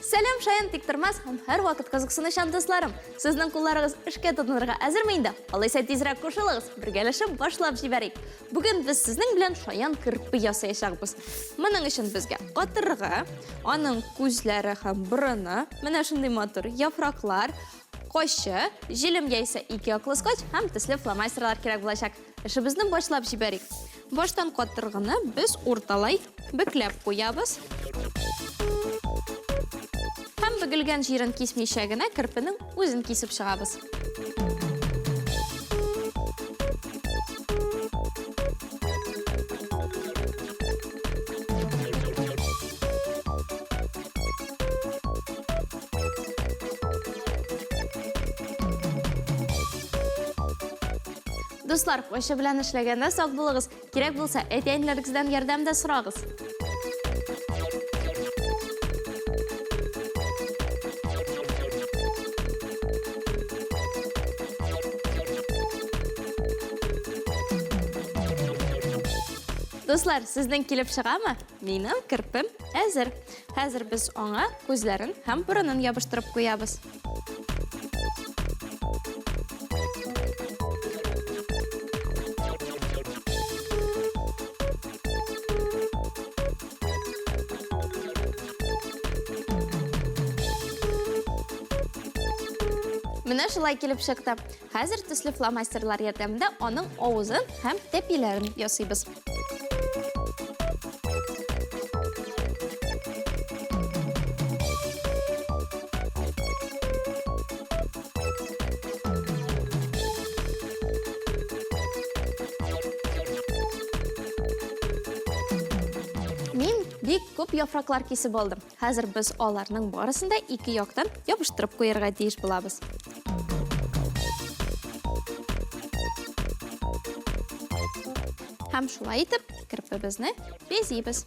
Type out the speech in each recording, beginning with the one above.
Сәлам, шаян тиктормас һәм һәрвакыт кызыксынучан дусларым! Сезнең кулларыгыз эшкә тотынырга әзерме инде? Алайса тизрәк кушылыгыз, бергәләшеп башлап җибәрик. Бүген без сезнең белән шаян керпе ясаячакбыз. Моның өчен безгә катыргы, аның күзләре һәм борыны, менә шундый матур яфраклар, кайчы, җилем яисә ике яклы скотч һәм төсле фломастерлар кирәк булачак. Эшебезне башлап җибәрик. Баштан катыргыны без урталай бөкләп куябыз. Һәм бөгелгән җирен кисмичә генә керпенең үзен кисеп чыгабыз. Дуслар, кайчы белән эшләгәндә сак булыгыз. Кирәк булса, әти-әниләрегездән ярдәм дә сорагыз. Дуслар, сезнең килеп чыгамы? Минем керпем әзер. Хәзер без аңа күзләрен һәм борынын ябыштырып куябыз. Менә шулай килеп чыкты. Хәзер төсле фломастерлар ярдәмендә аның авызын һәм тәпиләрен ясыйбыз. Мин бик күп яфраклар кисеп алдым. Хәзер без аларның барысын да ике яктан ябыштырып куярга тиеш булабыз. Һәм шулай итеп керпебезне бизибез.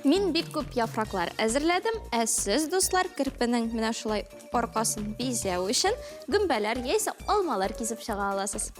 Мин бик күп яфраклар әзерләдем, ә сез, дуслар, керпенең менә шулай аркасын бизәү өчен гөмбәләр яисә алмалар кисеп чыга аласыз.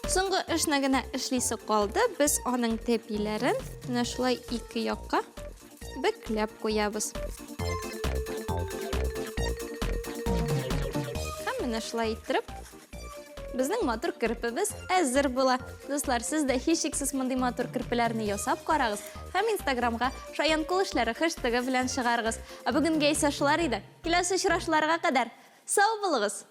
Соңгы эшне генә эшлисе калды. Без аның тәпиләрен менә шулай ике якка бөкләп куябыз. Һәм менә шулай иттереп Безнең матур керпебез әзер була. Дуслар, сез дә һичшиксез мондый матур керпеләрне ясап карагыз һәм Инстаграмга шаян кул эшләре хэштегы белән чыгарыгыз. Ә бүгенгә исә шулар иде. Киләсе очрашуларга кадәр сау булыгыз!